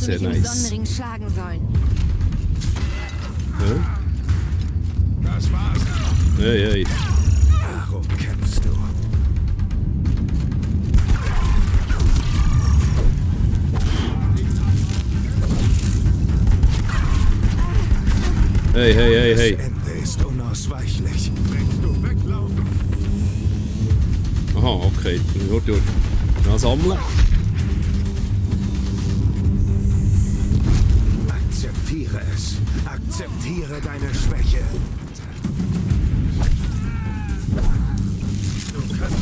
du Sehr mich im nice. Sonnenring schlagen sollen. Das war's. Hey, hey. Warum kämpfst du? Hey, hey, hey, hey. Das Ende ist unausweichlich. Willst du weglaufen? Aha, okay. Gut. Dann sammeln. Akzeptiere es. Akzeptiere deine Schwäche. Du kannst...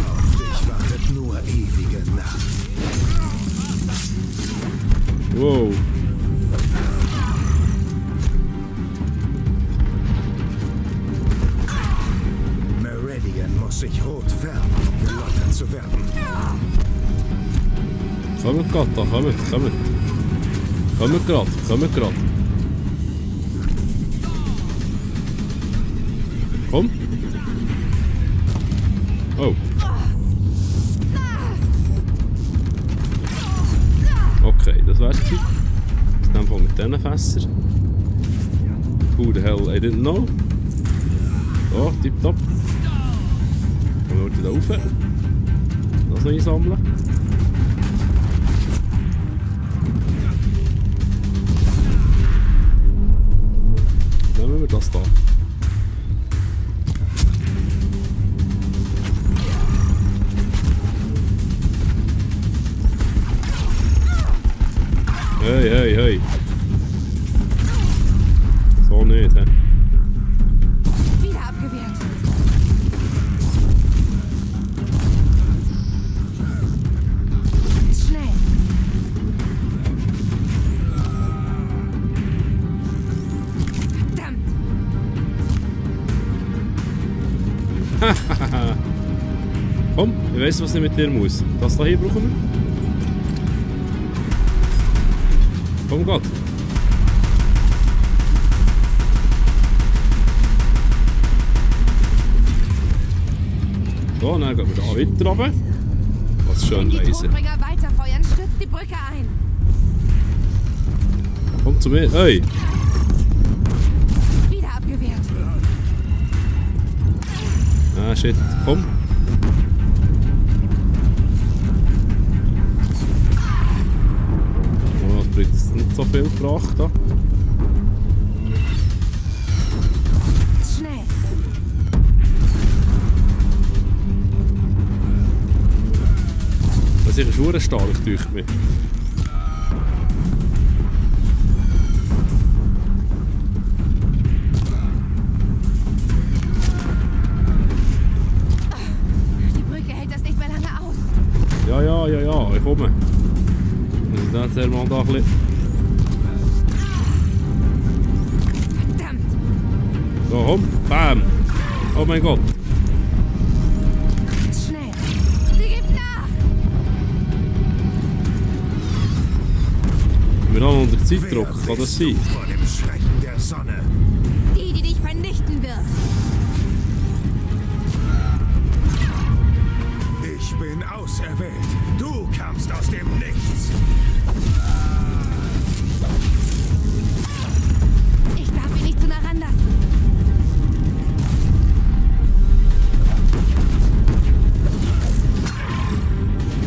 Auf dich wartet nur ewige Nacht. Wow. Meridian muss sich rot färben, um geläutert zu werden. Kommt grad da, kommt. Kommt grad. Komm. Oh. Okay, das wär's gewesen. In dem Fall mit diesen Fässern. Who the hell, I didn't know. So, tipptopp. Dann wollte ich da rauf. Das noch einsammeln. Nehmen wir das da. Hey. So nicht, hä? Wieder abgewehrt. Schnell. Verdammt. Komm, ich weiss, was ich mit dir muss. Das da hier brauchen wir. Komm Gott. So, dann gehen wir da weiter runter. Was schön Die reisen. Todbringer weiterfeuern, stürzt die Brücke ein. Komm zu mir. Hey! Wieder abgewehrt. Ah, shit. Komm. Oh, das bringt jetzt nicht so viel gebracht. Da. Schnell. Das ist schon stark, durch mich. Die Brücke hält das nicht mehr lange aus. Ja, ich komme. Also das hat man da ein bisschen... Verdammt. So, komm. Bam. Oh mein Gott. Schnell. Sie gibt nach. Wir haben unter Zeitdruck, kann das sein? Vor dem Schrecken der Sonne. Die dich vernichten wird. Ich bin auserwählt. Du kamst aus dem Nichts. Ich darf ihn nicht zu nah ranlassen.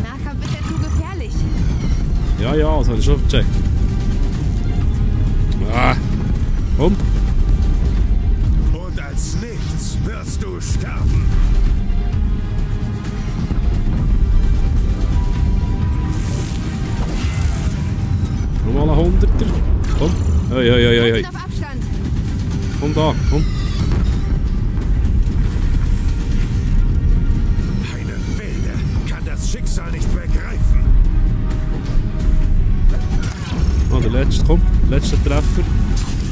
Nahkampf ist ja zu gefährlich. Ja, das habe ich schon gecheckt. Ah. Komm. Und als nichts wirst du sterben. Nochmal ein Hunderter. Komm. Hey. Haltet auf Abstand. Komm da, komm. Eine Wilde kann das Schicksal nicht begreifen. Oh, der letzte, komm. Letzter Treffer.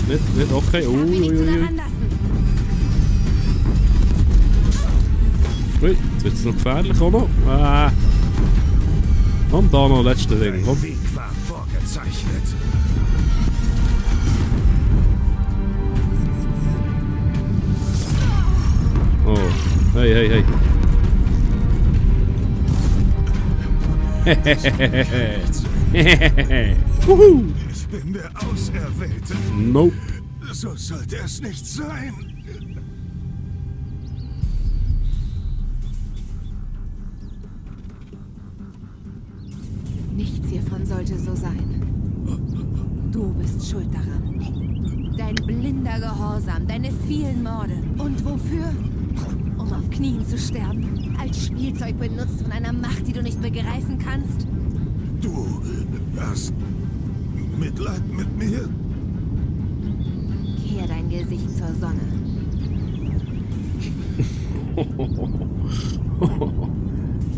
Nicht, okay. Darf ihn nicht zu nah Ui. ranlassen. Ui, jetzt wird es noch gefährlich, auch noch. Ah. Komm, da noch, letzte Ding, komm. Dein Weg war vorgezeichnet. Oh, hey. Wuhu. Ich bin der Auserwählte. Nope. So sollte es nicht sein. Nichts hiervon sollte so sein. Du bist schuld daran. Dein blinder Gehorsam, deine vielen Morde. Und wofür? Um auf Knien zu sterben. Als Spielzeug benutzt von einer Macht, die du nicht begreifen kannst. Du hast Mitleid mit mir? Kehr dein Gesicht zur Sonne.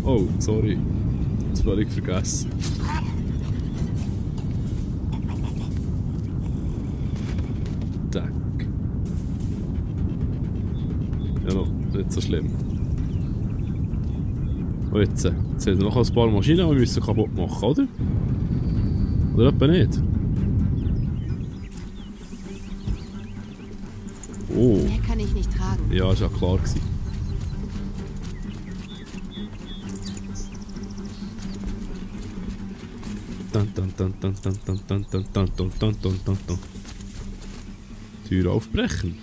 Oh, sorry. Das war ich vergessen. Tack. Ja, no, nicht so schlimm. Und jetzt haben wir noch ein paar Maschinen, die wir müssen kaputt machen, oder? Oder etwa nicht? Oh. Mehr kann ich nicht tragen. Ja, ist ja klar gewesen. Tür aufbrechen.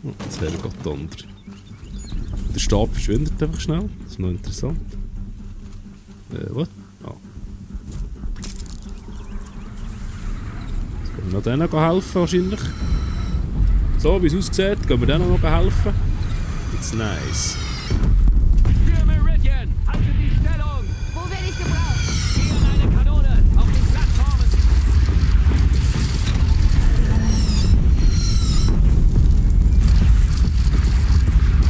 Oh, das wäre Gott unter. Der Stab verschwindet einfach schnell. Das ist noch interessant. Was? Ah. Jetzt können wir noch denen helfen wahrscheinlich. So wie es aussieht, können wir denen noch helfen. It's nice. Für Meridian, halte die Stellung! Wo werde ich gebraucht? Hier eine Kanone auf den Plattformen!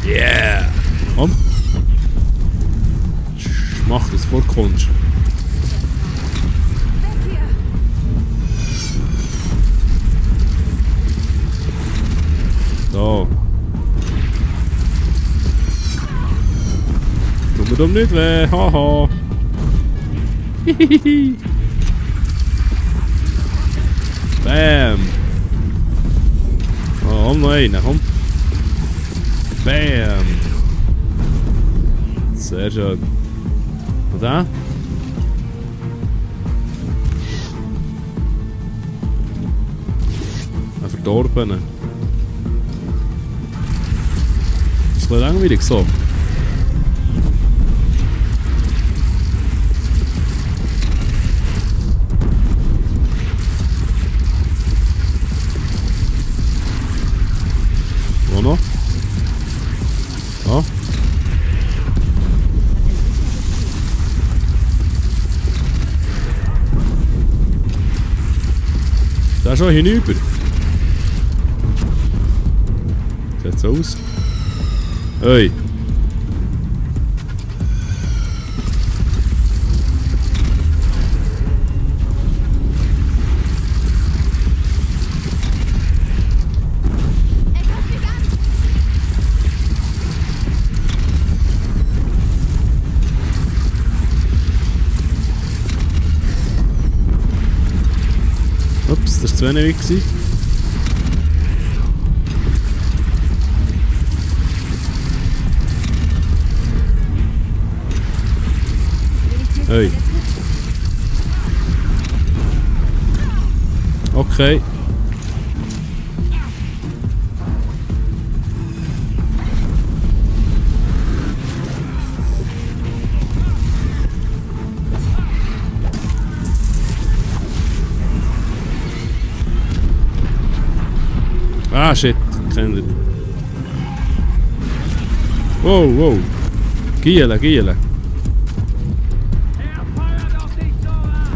Yeah! Komm! Mach das vor Kunst. Weg hier! So. Tut mir doch nicht weh, haha. Hihihi. Bam. Oh, komm noch einen, komm. Bam. Sehr schön. Und da? Ein Verdorbener. Das ist ein bisschen langweilig so. Wo noch? Ja. Da schon hinüber. Sieht so aus. Hey. Er greift mich an! Ups, das war zu wenig gewesen. Will ich dir Hey. Okay. Ah, shit. Kennt ihr. Wow, wow. Giele, giele. Er feuert auf dich, Sora!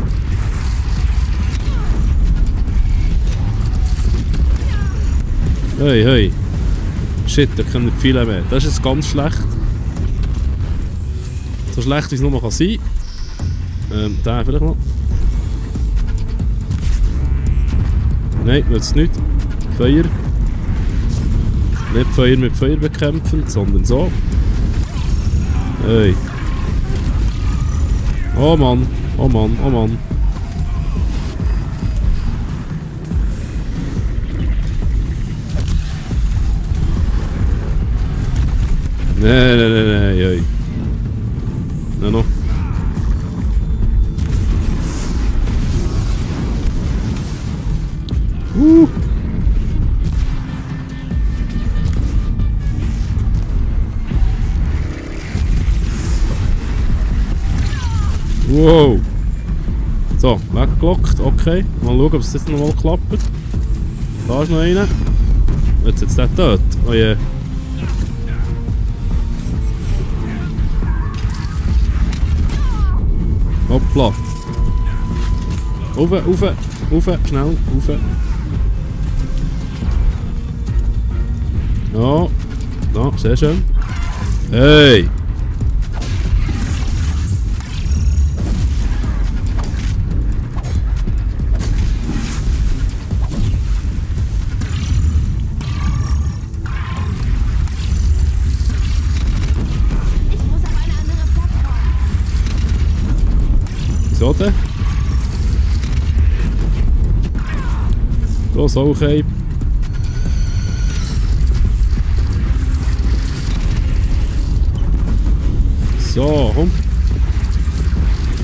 Hey, hey. Shit, da können nicht viele mehr. Das ist jetzt ganz schlecht. So schlecht wie es nur noch sein kann. Da vielleicht noch. Nein, nützt nicht. Feuer. Nicht Feuer mit Feuer bekämpfen, sondern so. Hey. Oh Mann, oh Mann, oh Mann. Nein, ey. Noch. Wow. So, weggelockt, okay. Mal schauen, ob es jetzt noch mal klappt. Da ist noch einer. Jetzt ist der tot. Oh je. Hoppla. Rauf, schnell, rauf. Ja, sehr schön. Hey! Ich muss auf eine andere Plattform. Wieso denn? So, so, okay. So, komm.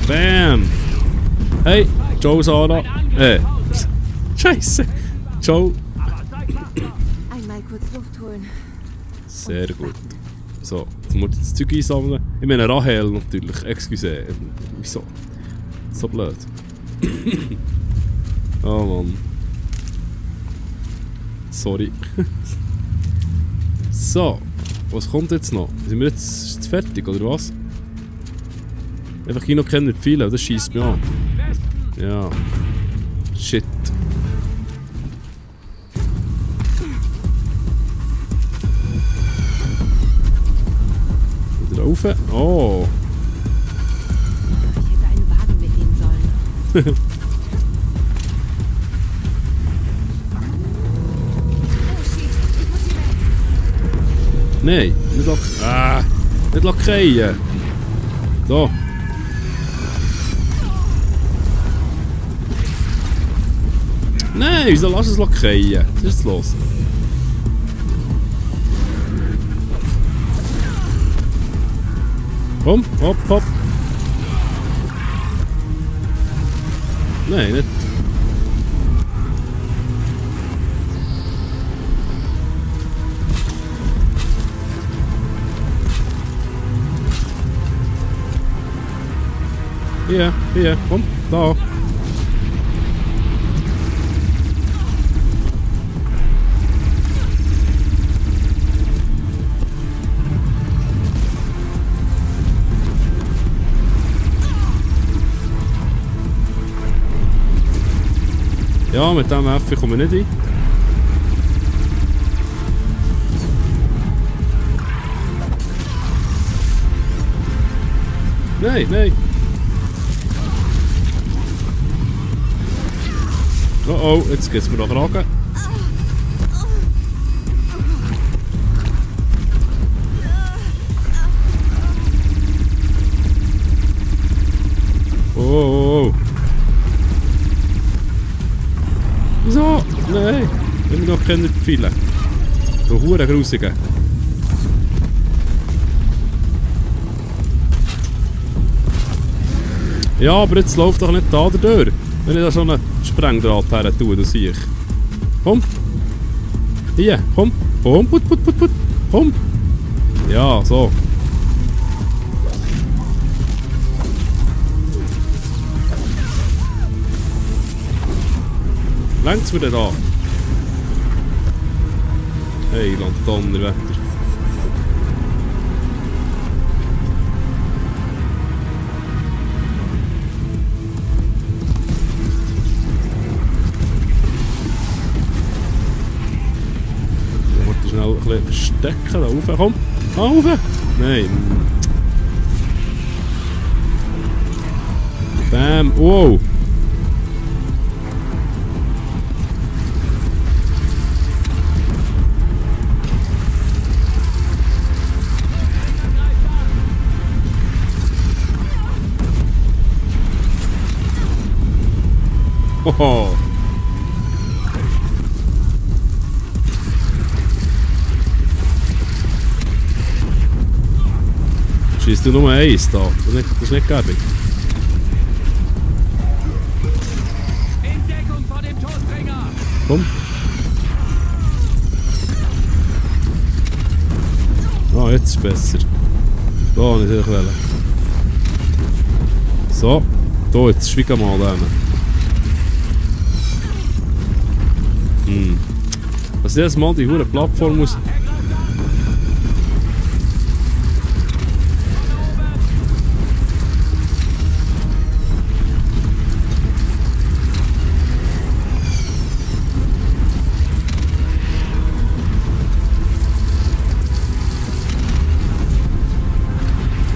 Bam! Hey, Joe Sarah. Scheiße. Joe. Einmal kurz Luft holen. Sehr gut. So, jetzt muss ich das Zeug einsammeln. Ich meine Rahel natürlich. Excuse. Wieso? So blöd. Oh Mann. Sorry. So, was kommt jetzt noch? Sind wir jetzt fertig, oder was? Einfach hier noch keine Pfeile, das schießt mich an. Ja. Shit. Wieder rauf. Oh. Ich hätte einen Wagen mitnehmen sollen. Nein, nicht lock. Nicht lockieren. So. Nein, wieso lass es lockieren? Was ist los? Komm, hopp, hopp. Nein, nicht. Hier, komm, da. Ja, mit dem F komme ich nicht ein. Nein. Oh, jetzt geht's mir noch Kragen. Oh. Wieso? Nein, ich habe noch keine Pfeile. So hure grusige. Ja, aber jetzt läuft doch nicht da durch. Wenn ich da schon einen Sprengdraht her tue, das sehe ich. Komm. Hier, komm. Komm, put. Komm. Ja, so. Längt's mir denn da? Hey, Land Donnerwetter. Ich muss schnell ein bisschen verstecken, da rauf. Komm, rauf! Nein. Bam, wow! Oh. Schießt du nur eins da? Das ist nicht gäbig. In Deckung vor dem Todbringer! Komm. Ah, jetzt ist es besser. Da nicht ich wollen. So. Da, jetzt schwiegen mal hin. Dass jedes Mal die hure Plattform muss.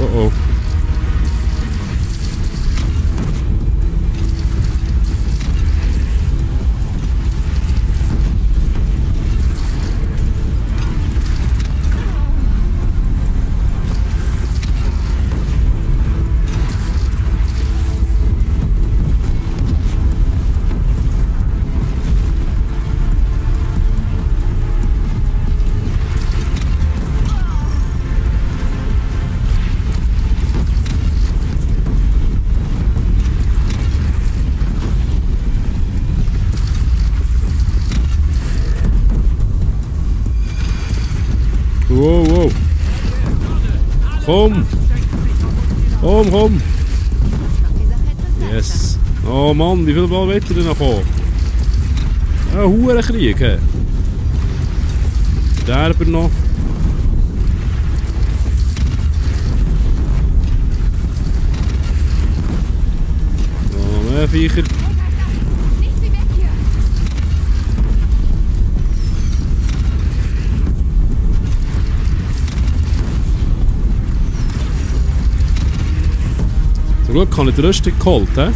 Oh. Wow. Komm! Komm! Yes! Oh Mann, wie viel Ball weiter denn noch kommen? Ein Hurenkrieg, hä? Derber noch. Oh, mehr Viecher. Zum Glück habe ich die Rüstung geholt, hä?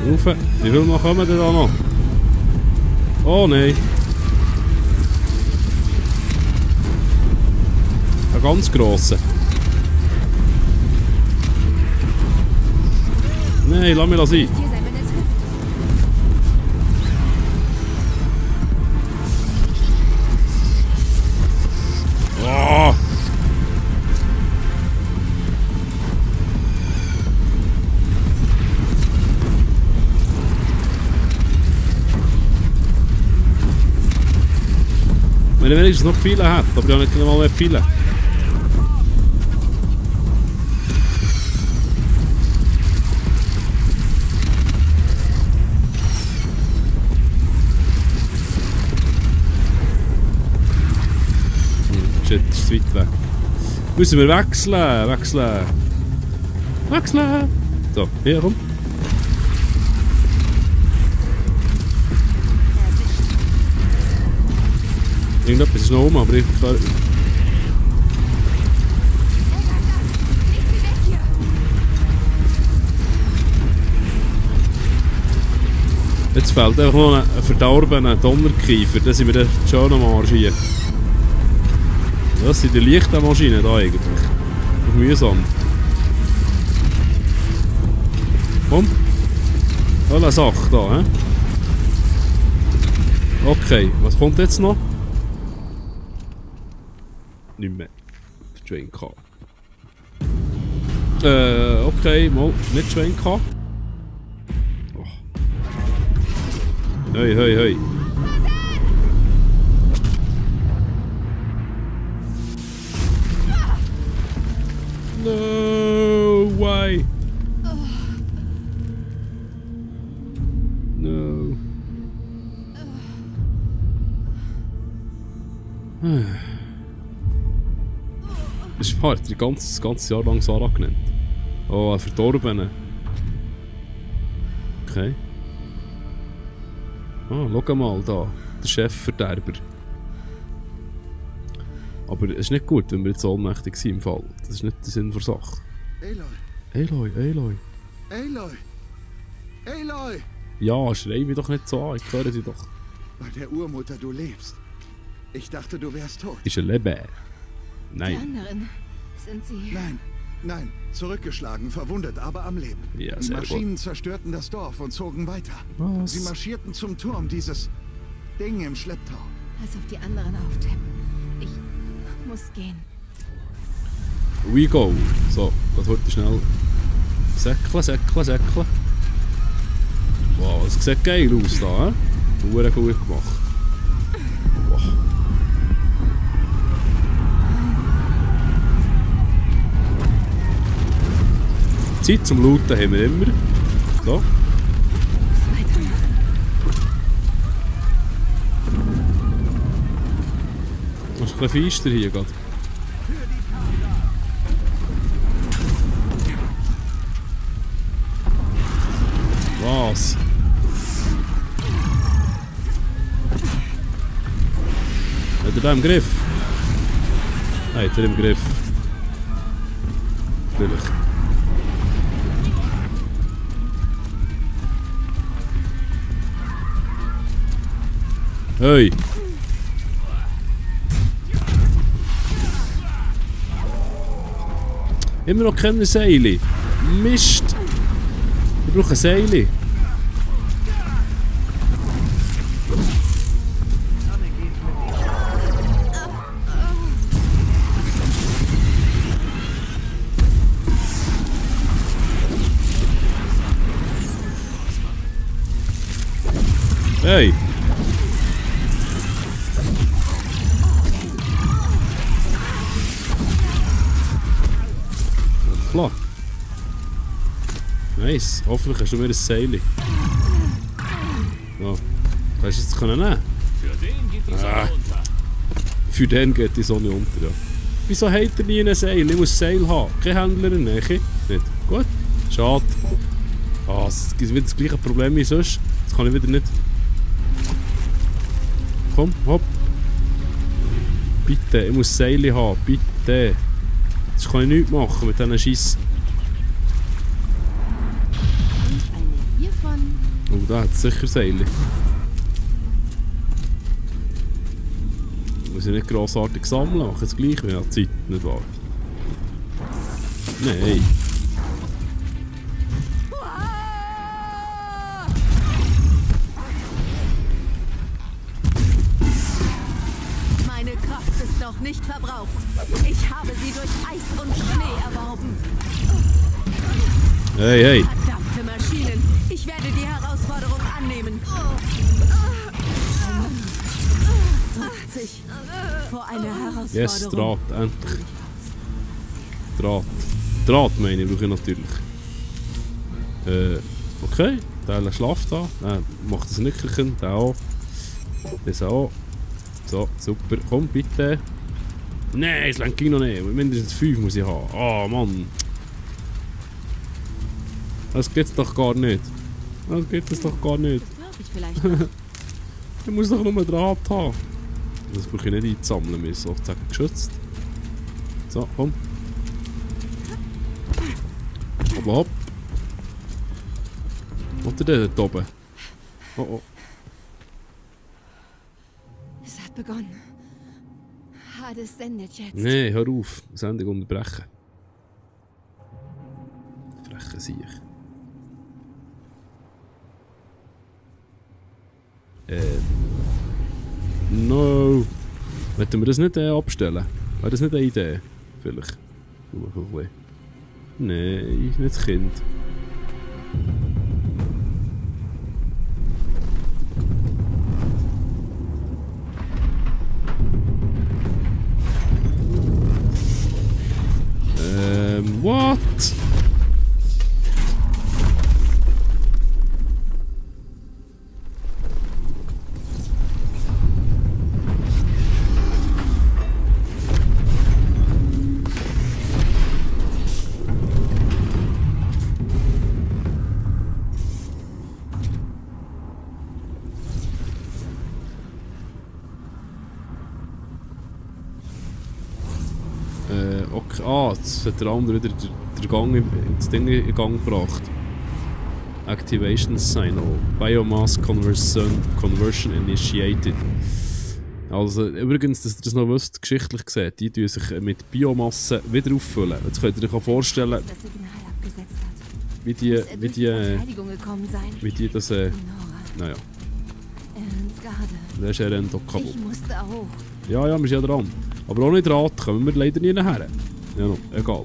Rauf. Wie viel mal kommen denn da noch? Oh nein. Ein ganz grosser. Nein, lass mich sein. Hier sein, wenn er trifft. Oh. Wenn ich wenigstens noch viele hätte, aber ich habe nicht mal mehr viele. Shit, das ist weit weg. Müssen wir wechseln. So, hier, komm. Irgendetwas ist noch oben, aber ich kann... Nicht wie weg hier. Jetzt fehlt einfach noch ein verdorbener Donnerkiefer, dann sind wir dann schon am Arsch hier. Das sind die leichten Maschinen da eigentlich. Mühsam. Komm. Alle Sache da, hä? Okay, was kommt jetzt noch? Nicht mehr. Train K. Okay, mal nicht Train K. Oh. Hey. No way. No. Das ist hart, das ganze Jahr lang Sarah genannt. Oh, ein Verdorbene. Okay. Ah, schau mal da. Der Chefverderber. Aber es ist nicht gut, wenn wir jetzt ohnmächtig sind im Fall. Das ist nicht der Sinn der Sache. Aloy! Ja, schrei mich doch nicht so an, ich höre sie doch. Bei der Urmutter, du lebst. Ich dachte, du wärst tot. Ist ein Leben. Die Nein. anderen sind sie. Nein, zurückgeschlagen, verwundet, aber am Leben. Ja, Die sehr Maschinen zerstörten das Dorf und zogen weiter. Was? Sie marschierten zum Turm, dieses Ding im Schlepptau. Pass auf die anderen auf, Tim. Ich muss gehen. We go. So, das heute schnell. Säckle. Wow, es sieht geil aus da, hä? Sehr gut gemacht. Wow. Zeit zum Looten haben wir immer. So. Das ist ein bisschen feister hier gerade. Was? Hat er da im Griff? Nein, hat er im Griff. Vielleicht. Hey! Immer noch keine Seile. Mist! Ich brauche ein Seil. Hey! Klar. Nice. Hoffentlich hast du mir ein Seil. So. Kannst du es jetzt nehmen? Für den geht die Sonne unter. Für den geht die Sonne unter, ja. Wieso hat er nie ein Seil? Ich muss ein Seil haben. Kein Händler in der Nähe. Nicht. Gut. Schade. Ah, es gibt wieder das gleiche Problem wie sonst. Jetzt kann ich wieder nicht. Komm, hopp. Bitte, ich muss Seile haben. Bitte. Jetzt kann ich nichts machen mit diesen Scheiss. Eine hiervon. Oh, da hat es sicher Seile. Muss ich nicht grossartig sammeln, mache jetzt gleich, wenn ich Zeit nicht wahr. Nein. Meine Kraft ist noch nicht verbraucht. Ich habe sie durch Eis und Schnee erworben. Hey, hey. Verdammte Maschinen. Ich werde die Herausforderung annehmen. Drückt sich vor eine Herausforderung. Yes, Draht, endlich. Draht meine ich, brauche ich natürlich. Okay, der schlaft da. Macht das Nickerchen, der auch. Das auch. So, super. Komm, bitte. Nein, es lenkt noch nicht. Mindestens 5 muss ich haben. Ah, Mann. Das geht's doch gar nicht. Das geht es doch gar nicht. Brauche ich vielleicht noch. Ich muss doch nur Draht haben. Das brauche ich nicht einsammeln, mir ist sozusagen geschützt. So, komm. Hopp, hopp. Was ist der dort oben? Oh, oh. Es hat begonnen. Hades sendet jetzt. Nee, hör auf. Sendung unterbrechen. Freche Sieg. No. Möchten wir das nicht abstellen? Wäre das nicht eine Idee? Vielleicht. Nein, nicht das Kind. What? Okay. Ah, jetzt hat der andere wieder das Ding in Gang gebracht. Activation Signal. Biomass Conversion initiated. Also übrigens, dass ihr das noch wisst, geschichtlich gesehen, die tun sich mit Biomasse wieder auffüllen. Jetzt könnt ihr euch auch vorstellen, Das Signal abgesetzt hat. wie Verteidigung gekommen sein. die das... Nora, Naja, Ernstgarde. das ist er doch kaputt. Ich muss da hoch. Ja, wir sind ja dran. Aber ohne Draht kommen wir leider nie nachher. Ja, no, egal.